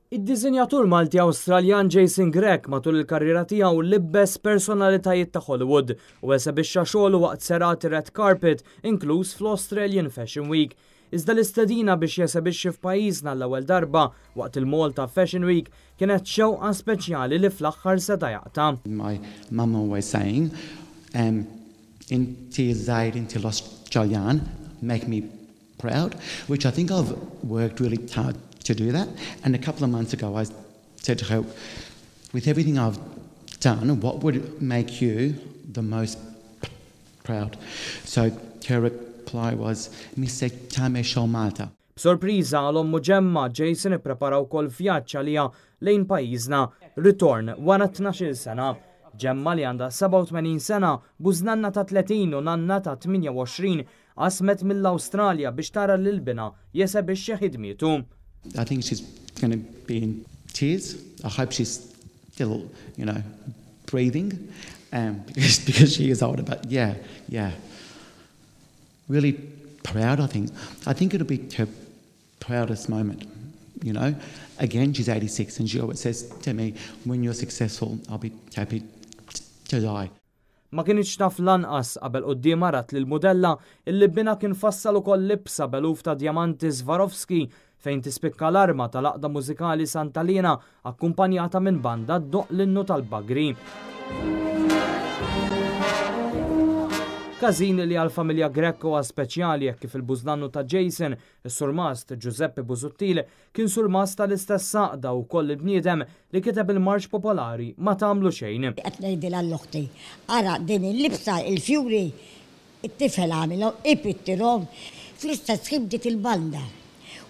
Id-disinjatur Malti Awstraljan Jason Grech matul il-karriera tiegħu libbes personalitajiet ta' Hollywood u esebixxa xogħlu waqt serati red carpet inkluż fl-Australian Fashion Week. Iżda l-istedina biex jesebixxi f'pajjiżna l-ewwel darba waqt il-Malta Fashion Week kienet xewqa speċjali li fl-aħħar seta' jaqta'. My mum always saying, Inti żgħir inti l-Awstraljan, make me proud, which I think I've worked really hard to do that. And a couple of months ago I said to her, with everything I've done, what would make you the most proud? So her reply was, Missek tagħmel xogħol Malta. B'sorpriża għal ommu Ġemma, Jason ipprepara wkoll vjaġġ għaliha lejn pajjiżna, ritorn wara 12-il sena. Ġemma li għandha 87 sena, bużnanna ta' 30 u nanna ta' 28, qasmet mill-Awstralja biex tara lil binha jesebixxi ħidmietu. I think she's gonna be in tears. I hope she's still, you know, breathing um, because, because she is older. But yeah, yeah. Really proud, I think. I think it'll be her proudest moment, you know. Again, she's 86 and she always says to me, when you're successful, I'll be happy to die. Ma kinitx taf lanqas qabel quddiemha rat lill-mudella illi binha kien fassal ukoll libsa b'eluf ta' djamanti Swarovski fejn tispikka l-arma tal-Għaqda Mużikali Santa Liena akkumpanjata minn banda ddoqq l-innu tal-Bagri. Każin li għall-familja Grech huwa speċjali hekk kif il-bużnannu ta' Jason, is-Surmast Giuseppe Busuttil, Kien surmast tal-istess għaqda u wkoll il-bniedem li kiteb il-marċ popolari Ma Tagħmlu Xejn. Qed ngħidilha 'l oħti, ara din il-libsa, il-fjuri, it-tifel għamilhom, ipittirhom. Fl-istess ħin bdiet il-banda.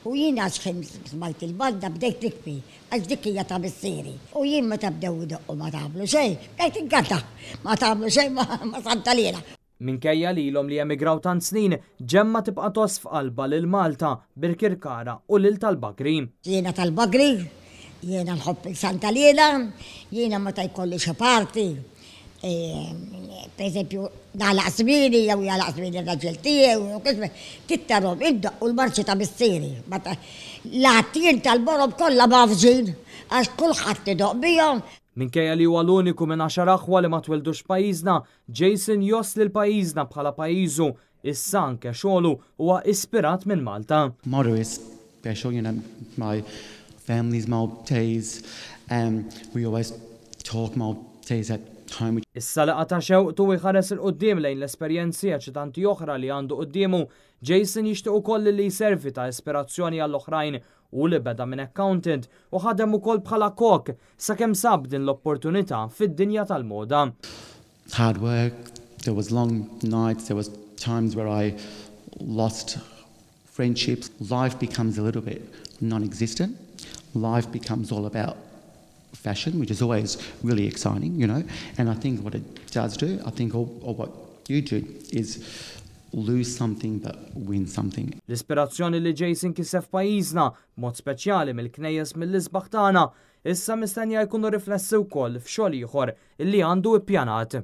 U jien għax ħin smajt il-banda bdejt nibki, għax dik hija ta' missieri. U jien meta bdew idoqqu Ma Tagħmlu Xejn, bdejt inkanta, Ma tagħmlu xejn ma' Santa Liena. Minkejja li ilhom li emigraw tant snin, Ġemma tibqa' tgħożż f'qalbha lil Malta, Birkirkara u lil tal-Bagri. Jiena tal-Bagri, jiena nħobb il Santa Liena, jiena meta jkolli xi party, pereżempju nagħlaq żmieni jew jagħlaq żmieni r-raġel tiegħi jew kif, tittarhom indoqqu l-marċi ta' missieri. L-għattien tal-borom kollha mgħaffġin għax kulħadd idoqq bihom. Minkejja li huwa l-uniku minn għaxar aħwa li ma twieldux f'pajjiżna, Jason jgħożż lil pajjiżna bħala pajjiżu, issa anke xogħlu huwa ispirat minn Malta. Malta is special, you know, my family's Maltese, um, we always talk Maltese at home. Issa li qata' xewqtu u jħares 'il quddiem lejn l-esperjenzi eċitanti oħra li għandu quddiemu, Jason jixtieq ukoll li jservi ta' ispirazzjoni għall-oħrajn Hu li beda minn accountant u ħadem ukoll bħala kok sakemm sab din l-opportunità fid-dinja tal-moda. Hard work, there was long nights, there was times where I lost friendships, life becomes a little bit non-existent, life becomes all about fashion, which is always really exciting, you know, and I think what it does do, I think all, all what you do is lose something but win something. L-ispirazzjoni li Jason kiseb f'pajjiżna, b'mod speċjali mill-knejjes mill-isbaħ tagħna, issa mistennija jkunu riflessi wkoll f'xogħol ieħor illi għandu ippjanat.